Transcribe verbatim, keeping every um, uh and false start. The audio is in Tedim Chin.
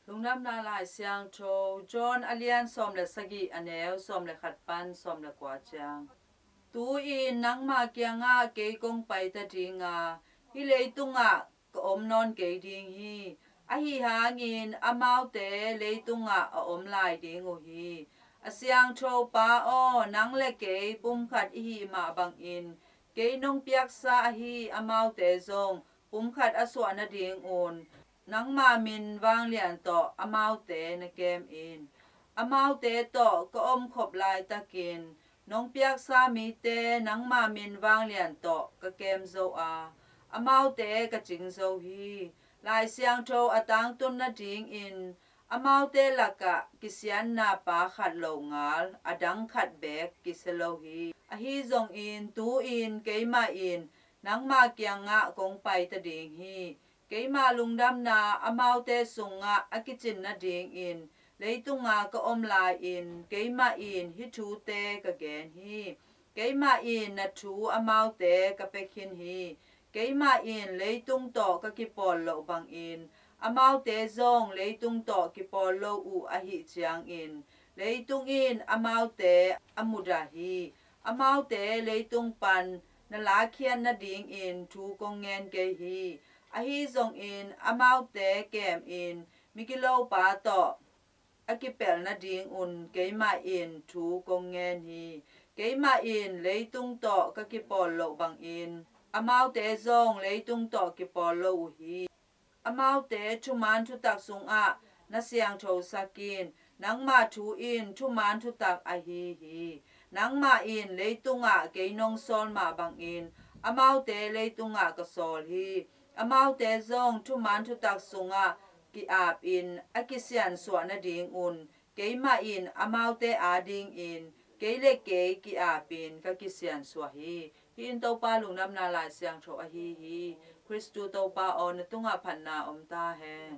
Lungdamna Lai Siangtho, John a lian sawm le sagih, a neu sawm le khat pan sawm le kua ciang. Tu-in nangma kiangah kei kong paita dinga, hih leitungah ka om nawn kei ding hi. Ahi hangin amaute leitungah a om lai ding uh hi. A siangtho Pa aw, nang le kei pumkhat i hih mah bangin, kei nong piaksa ahi amaute zong pumkhat a suah nadingun nangma min vanglian tawh amaute na kem in. Amaute tawh ka omkhop laitakin nong piaksa mite nangma min vanglian tawh ka kem zo a, amaute ka cing zo hi. Lai Siangtho a tangtun nadingin amaute lakah kisianna pa khat longal a dang khat beek kisia lo hi. Ahi zongin tu-in keimah in nangma kiangah kong paita ding hi. Keima lungdamna amaute sungah a kicin nadingin leitunga ka om lai-in keimah in hih thute ka gen hi. Keimah in na thu amaute ka pia khin hi. Keimah in leitung tawh ka kipawl loh bangin amaute zong leitung tawh kipawl lo uh ahih ciangin leitung in amaute a mudah hi. Amaute leitung pan na lakkhiat nadingin thu kong ngen kei hi. Ahi zongin amaute kemin migilopa tawh a kipelh nadingun keimah in thu kong ngen hi. Keimah in leitung tawh ka kipawl loh bangin amaute zong leitung tawh kipawl lo uh hi. Amaute thuman thutak sungah na siangthosak in. Nangma thu in thuman thutak ahi hi. Nangmah in leitungah kei nong sawl mah bangin amaute leitungah ka sawl hi. Amaute zong thuman thutak sungah ki-apin a kisiansuah nadingun keimah in amaute adingin kei le kei ki-apin ka kisiansuah hi. Hih in Topa Lungdamna Lai Siangtho ahi hi. Khristu Topa aw, na tungah phatna om ta hen.